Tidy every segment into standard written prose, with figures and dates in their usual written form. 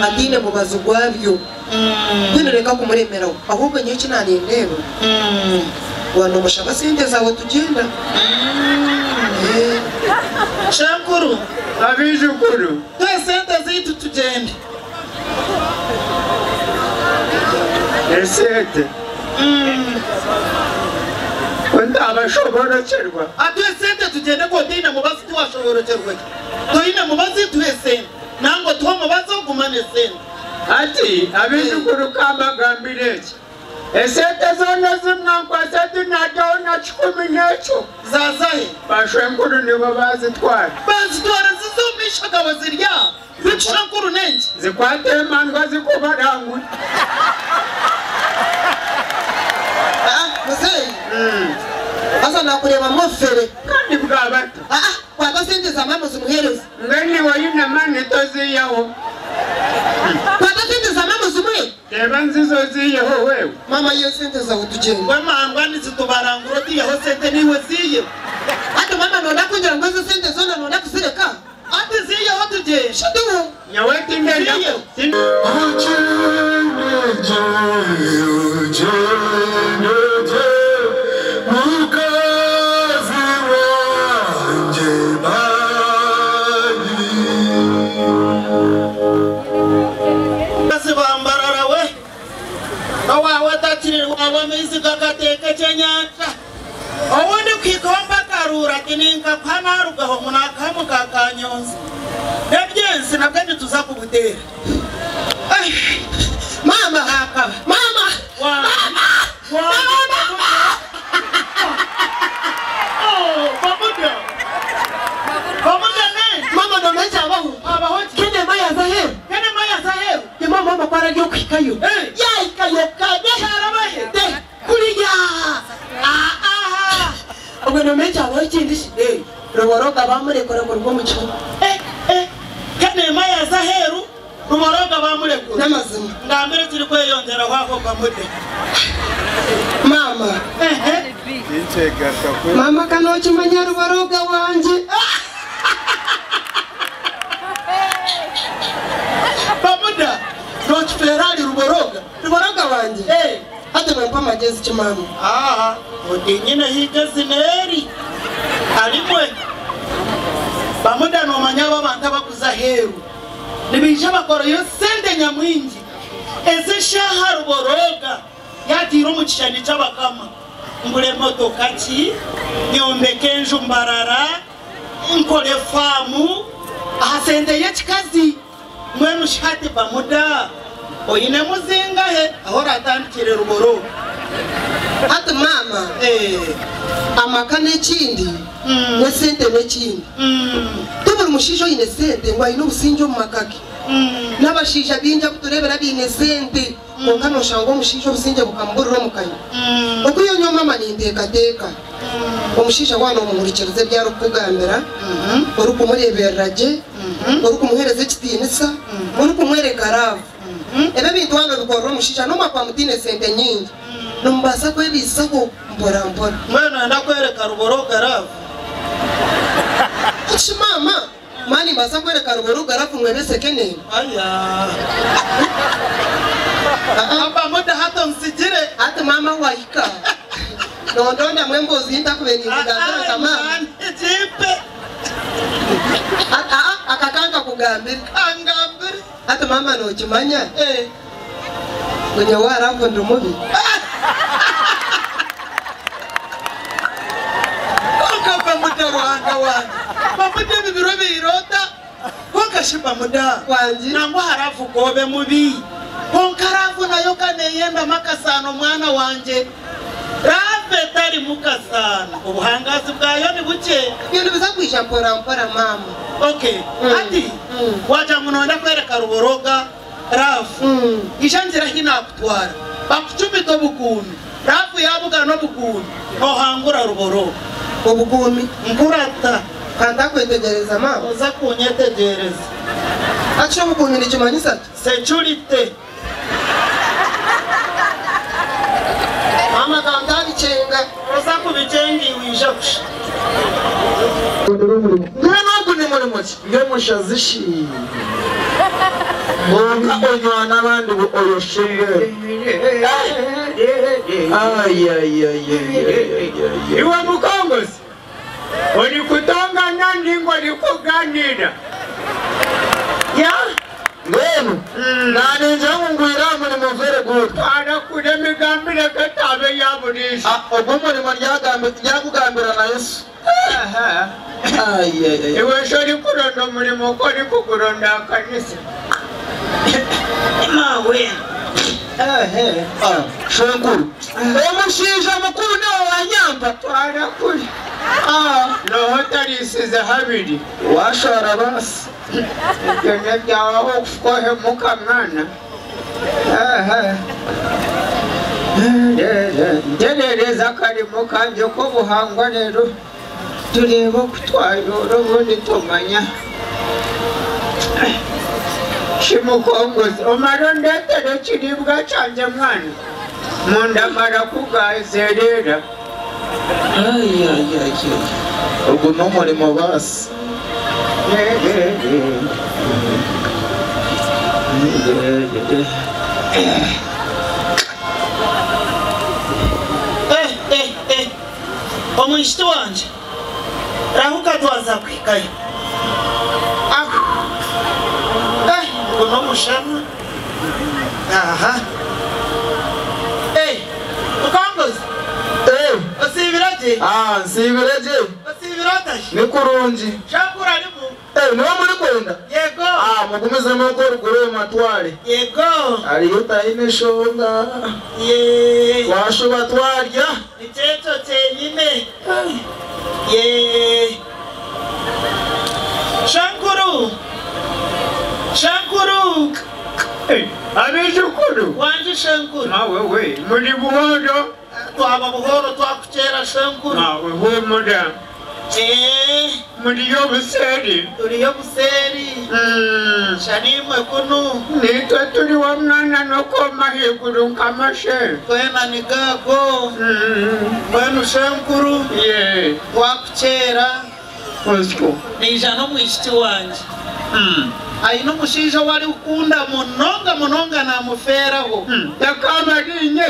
Ataine mubazi gwabyo. Mbwenu reka kumuremeraho. Ahobwe nyowe eki nanindeeba, waaba nomushaba sente zaawe tugyenda. Shenkuru. Abaijukuru. Tuhe sente zaitu tugyende. Esente. Ku ntabashoborokyerwa. Atuhe sente tugyende ku otaine mubazi tiwashoborokyerwa gye. Toine mubazi tuhe sente. Nangwa otuhe omubazi ogumane esente. Hati abaijukuru ka mbagambire eki, esente zoona ezi mwankwatsa tinaryaho na kikumi n'ekyo. Zaaza he? Bashwenkuru nibo baazitwara. Baazitwara ziza omu maisho gaawe ziri aha. Beitu shwenkuru n'enki? Zikwata emandwa zikubarangura. Muzeeyi, haza naakureebamu obufere. Kandi bwaba ta? Kwata sente za maama ozimuheereze. Mbwenu iwe oine amaani toziihaho. Kwata sente za maama ozimuhe. Reeba nziza oziiheho wewe. Maama yiha esente zaawe tugyende. Wemandwa nizitubarangura otiiheho sente naiwe ziiheho. Hati maama noyenda kungira ngu ezo sente zoona noyenda kuzireka? Hati ziiheho tugyende. Shuduhu. Nyowe tindenda. Ziiheho. Ogyende gye, ogyende gye, mukazi wangye bambi. Bakazi ba Mbarara we, owaawe atakiri waawe amaizi gakateeka ekyenyanja. Obundi kuhikaho mpaka aruura ati ninkakuha narugaho ngu nakaha muka Kanyonza. N'ebyensi nabwe nituza kubuteera. Mama! Akaba. Mama! Wa. Mama! Wa. Mama! Oh, babuda. Babuda ne. Mama nomenya abaho. Abaho ki? Kene maya zaheru. Kene maya zaheru. Ni mama mama kwara ryo kwikayo. Eh. Yayikayo kade. Cyarabaye. De kuriya. Ah ah. Ubwo nomenya abaho ikindi shi. Eh. Ruboroga bamurekura ngo rwo mu kibuga. Eh eh. Kene maya zaheru. Ruboroga bamurekura. N'amazima. Ngambire kiri kweyongera aho bamude. Mama. Eh. Mama kanokimanya ruboroga wanje. Bamuda. Nokifera ali ruboroga. Ruboroga wanje. Eh. Hati nampa amagezi ki mama. Ah, oti nyine higezi neri. Alimwe. Bamuda nomanya abo abantu abakuza heru. Nibaija bakorayo sente nyamwingi. Ez'eshaaha ruboroga yatiire omu kishushani ky'abakama. Ngure emotoka ki, nyombeke enju Mbarara, nkore faamu aha sente y'ekikazi. Mbwenu shi hati Bamuda oinemu zingahe ahu oratandikire ruboroga? Hati mama. Eh. Amaka n'ekindi, n'esente n'ekindi. Ti buri mushaija oine sente ngu aine obusingye omu maka ge. N'abashaija baingi abu tureebera baine sente kwonka noshanga omushaija obusingye bukamuburira omu kanywa. Okwiha nyowe maama ninteekateeka, omushaija waaba nomuhurikiriza ebi arikukugambira, orikumureeberera gye, orikumuheereza ekitiinisa, orikumworeka love. Ebi ebintu waaba nobikorera omushaija n'obu mwakuba mutaine sente nyingi, nimubaasa kwebaisaho mpora mpora. Mbwenu noyenda kworeka Ruboroga love? Shi maama, mani nimbaasa kworeka Ruboroga love mwebese kenene? Aya. Aba muda hati onsigire. Hati maama wahika. Nondondamu emboozi ei ntakubire ninkugambira nka maama. Ekimpe. Aka ka nkakugambira. Kangambire. Hati maama nokimanya? Eh. Ngu nyowe aha love ndi mubi. Kwonka Bamuda Ruhanga wangye. Bamuda ebi biro obaire ota? Kwonka shi Bamuda. Wangi. Nangwa aha love k'obe mubi. Kwonka love nayo ka neyendamu akasaano mwana wangye. Love etarimu kasaano obuhangaazi bwayo ni bukye. Ebyo nibiza kwija mpora mpora maama. Okay, hati wagira ngu noyenda kwereka Ruboroga love, ija ngira ahi naakutwara bakucumite obukuumi. Love yaabugana obukuumi noohangura Ruboroga. Obukuumi? Nkurata. Ka ntakwetegyereza maama. Oza kunyetegyereza. Hati shi obukuumi nikimanyisa ki? Securite. Maama ka ntabikyenga. Oza kubikyenga iwe ija kusha. Mbwenu ogu ni murimo ki? Mbwenu mushazi shi? Kwonka onywana abandi ngu oyoshe mbwenu. Iwe mukongozi, orikutongana ninga orikuganiira? Ya! Mbwenu naningira ngu ngwire aha murimo very good. Twara kure emigambire k'etaabe eya buriijo. Ogwo omurimo ndyagugambira na Yesu. Iwe shi orikuronda omurimo ku orikuguronda aha kanisa? Maawe. Shwenkuru, omushaija mukuru niiwe wanyamba? Twara kuri. Nooha otariisize habiri? Waashara baasi. Ebyo n'ebyawe ahabw'okufa ohemuka mwana. Nterereza akarimo kangye k'obuhangwa reero tureebe oku twayoora obundi tumanya. Shi mukongozi omare ondeetere ekiriibwa kyangye mwana, munda mara kugazereera. Ogu n'omurimo baasi. Eh, eh, eh. Omwishiki wangye, rahuka twaza kuhikayo. Ahu. Eh, ngu n'omushana. Aha. Eh, Mukanguzi. Eh. Osiibire gye? Ah, nsiibire gye. Osiibire ota shi? Ni kurungi. Shankuru arimu? Eh, niwe murikwenda? Yego. Ah, mugumizemu okwo oruguru omu matware. Yego. Hariyo otahine enshonga. Yee. Twashuba twarya. Nikyo ekyo kyenyine. Yee. Shankuru! Shankuru! Abaijukuru! Wangi Shenkuru. Maawe we, muri buhooro? Twaba buhooro twakukyera Shenkuru. Maawe huumura. Eeh. Muriyo obuseeri? Turiyo obuseeri. Sha naimwe kunu. Naitwe turiho mwana n'okwoma ahaiguru nk'amashe. Twena ni gaago. Mbwenu Shenkuru. Yee. Twakukyera. Oswo. Naija n'omwishiki wangye. Aine omushaija ou arikukunda munonga munonga naamufeeraho. Akaba ari inye.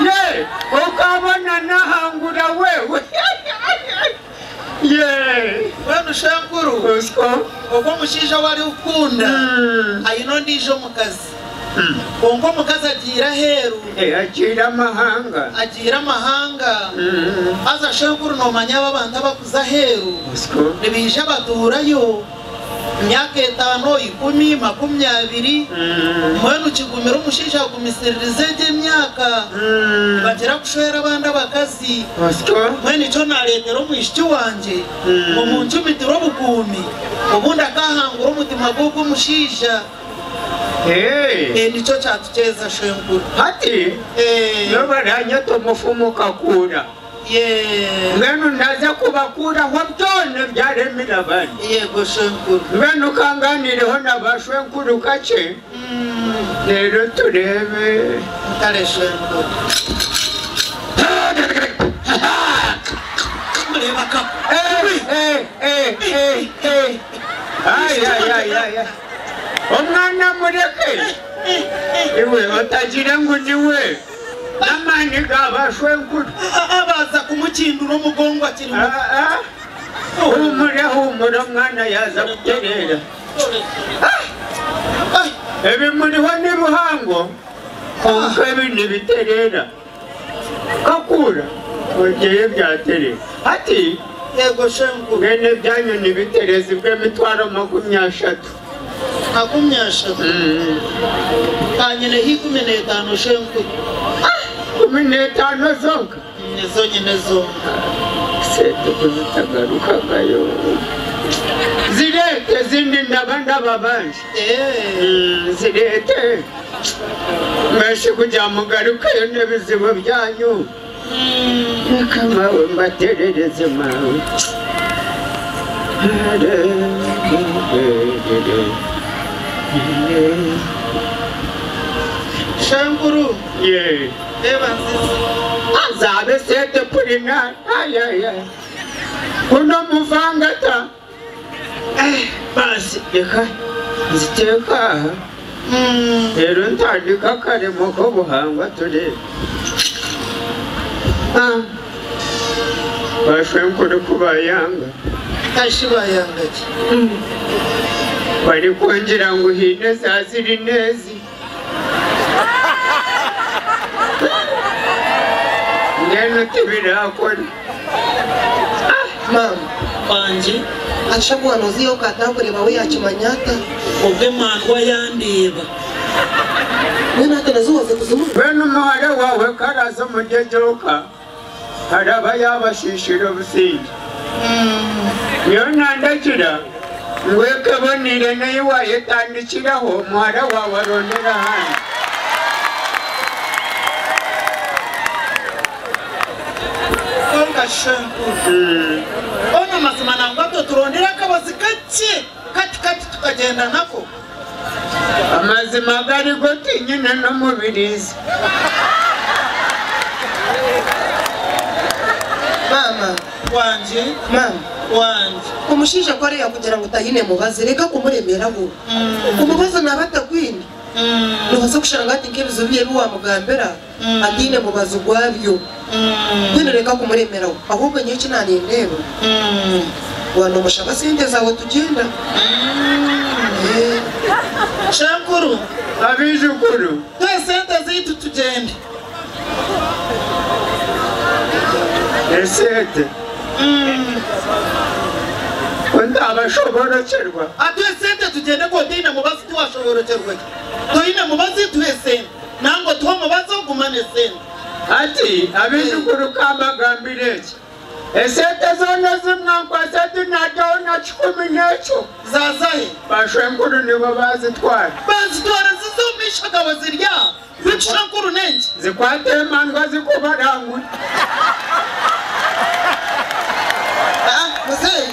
Ye, okabona nahangura wewe. Ye. Mbwenu shenkuru, Oswo. ogwo omushaija ou arikukunda aine ondiijo omukazi. Kwonka omukazi agiire aheeru. Agiire amahanga. Agiire amahanga. Haza shenkuru noomanya abo abantu abakuza aheeru nibaija batuurayo emyaka etaano, ikumi, makumyabiri. Mbwenu kigumire omushaija kugumisiririza egyo emyaka. Nibakira kushwera abandi abakazi. Mbwenu nikyo naareetera omwishiki wangye ngu muncumitire obukuumi obundi akaahangura omutima gw'ogwo omushaija. Hey. Nikyo kyatukyeza shwenkuru. Hati nobaranyeta omufumu Kakuura. Mbwenu ndaza kubakuuraho byona ebyaremire abandi. Yego shwenkuru. Mbwenu kanganireho na ba shwenkuru kakye reero tureebe. Kare shwenkuru. Eh, eh, eh, eh. Ai, ai, ai, ai, ai. Omwana mureke. Iwe otagira ngu niwe. N'amaani ga bashwenkuru. Abaza kumukindura omugongo akiri muto. Huumura huumura omwana yaaza kutereera. Ebi muriho ni bihango kwonka ebi nibitereera. Kakura ogyeyo byatereera. Hati Yego shenkuru. Mbwenu ebyanyu nibiterezibwa emitwaro makumyashatu. Makumyashatu? Ka nyineho ikumineetaano shenkuru. Ikumineetaano zonka? Nizo nyine zonka. Sente ku zitagarukagayo. Zireete ezindi ndaba ndababanja. Zireete. Mbwenu shi kugira mugarukeyo n'ebizibu byanyu. Reka maawe mbaterereze maawe. Shenkuru. Yee. Reeba nzizi. Azabe sente purina. Ay, ay, ay. Kuno muvangata. Eh. Baasi reka nziteeke aha reero ntandike akarimo k'obuhangwa tureebe. Ah, Bashwenkuru ku bayanga. Kashi bayanga ki? Barikungira ngu haine eza ziri n'ezi. Mbwenu tibirakora. Maama. Wangi. Akishakuba noziiha okatakureba we yakimanya ata? Obwo emandwa yandeeba. Mbwenu hati nazo waza kuzimuha? Mbwenu muhara waawe ku araaze omuri egyo ka, araba yaabashiishira obusingye. Nyowe nandagira ngu eka eboneire n'ei waayetandikiraho, muhara waawe arondere ahandi. Kwonka Shenkuru, hoona amazima nangwa itwe turondire akabazi kakye kati kati tukagyenda nako. Amazima gari go tinyine n'omubirizi. Maama. Wangye. Maama. Wangye. Omushaija ku arikureeba kugira ngu taine mubazi, reka kumuremeraho. Omubazi naaba atagwine. Noobaasa kushanga hati nk'ebizibu bye ebi waamugambira ataine mubazi gwabyo. Mbwenu reka kumuremeraho. Ahobwe nyowe eki naanindeeba, waanomushaba sente zaawe tugyenda. Shenkuru. Abaijukuru. Tuhe sente zaitu tugyende. Esente. Ku ntaabashoborokyerwa. Atuhe sente tugyende ku otaine mubazi tiwashoborokyerwa gye. Toine mubazi tuhe sente. Nangwa otuhe omubazi ogumane sente. Hati abaijukuru ka mbagambire eki, esente zoona ezi mwankwatsa tinaryaho na kikumi n'ekyo. Zaaza hi? Bashwenkuru nibo baazitwara. Baazitwara ziza omu maisho gaawe ziri aha. Beitu shwenkuru n'enki? Zikwata emandwa zikubarangura. Muzeeyi,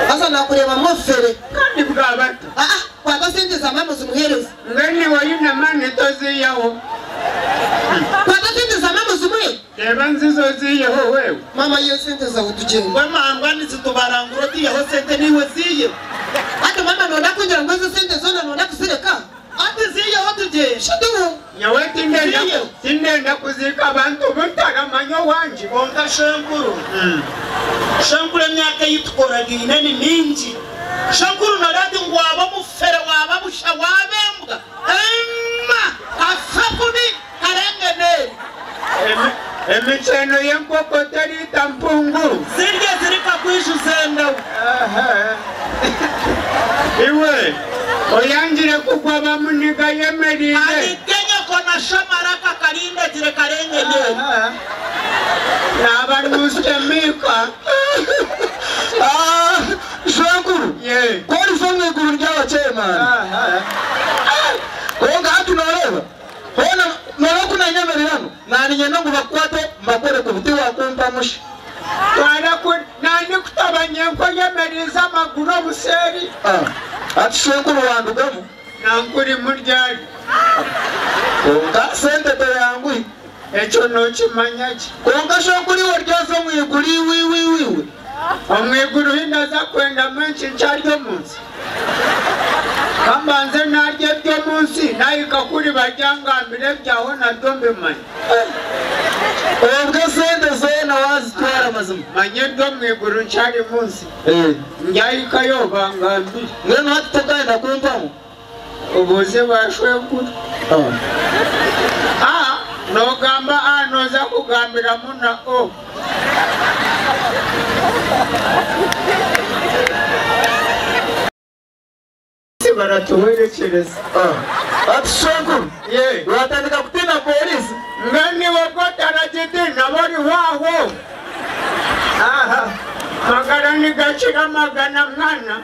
haza naakureebamu obufere. Kandi bwaba ta? Kwata sente za maama ozimuheereze. Mbwenu iwe oine amaani toziihaho. Kwata sente za maama ozimuhe. Reeba nzizo oziiheho wewe. Maama yiha esente zaawe tugyende. Mbwenu emandwa nizitubarangura otiiheho sente naiwe ziiheho. Hati maama nooyenda kungira ngu ezo sente zoona nooyenda kuzireka? Hati ziiheho tugyende. Shatuho. Nyowe tindenda kuziika abantu bu ntaramanya owangye. Kwonka shwenkuru, shwenkuru emyaka ei tukoragaine ni mingi. Shwenkuru nooreeba ati ngu waaba omufere, waaba busha, waaba embwa, emma, kafe kubi, karengene. Emikyeno y'enkoko teriita mpungu. Zirye zirikakwijuza endawu. Iwe oyangire kugwa bamuniga ayemereire. Anige nyoko na sho amaraka karindagire karengene. Naaba nusya miika. Shwenkuru, ku oriza omu iguru ndyaba chairman. Kwonka hati noreeba, hoona noreeba oku nanyemerera hanu, naninyenda ngu bakukwate mbakworeke obu tiwakumpa musha. Twara ku nani kutaba nyenka oyemeriize amaguru obuseeri. Hati shwenkuru wandugamu. Nanka orimu ryari. Kwonka sente teyanguhi. Ekyo nokimanya gye. Kwonka shwenkuru iwe oryaza omu iguru iwe iwe iwe iwe. Omu iguru hi ndaza kwendamu enki nkyari omu nsi? Ka mbanze naarya eby'omu nsi, naahika kuri baryangambira ebyaho nabyo mbimanye. Obwo esente zoona waazitwara mazima? Manya eby'omu iguru nkyari mu nsi. Ndyahikayo bangambire. Mbwenu hati tokayenda kumpamu? Obuuze baashwenkuru. A, noogamba A nooza kugambiramu na O. Baratuhwerekyereza. Ati shwenkuru, watandika kutiina pooriisi? Mbwenu iwe ku otaragitiina bariho aho? Aha, magara nigakira amagana mwana.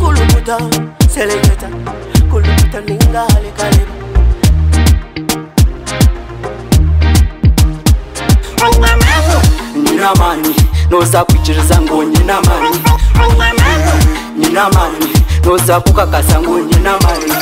Kulukuta, seleketa, kulukuta ninga hale kaleba. Nyine amaani, noza kwikiriza ngu nyine amaani. Nyine amaani, noza kukakasa ngu nyine amaani.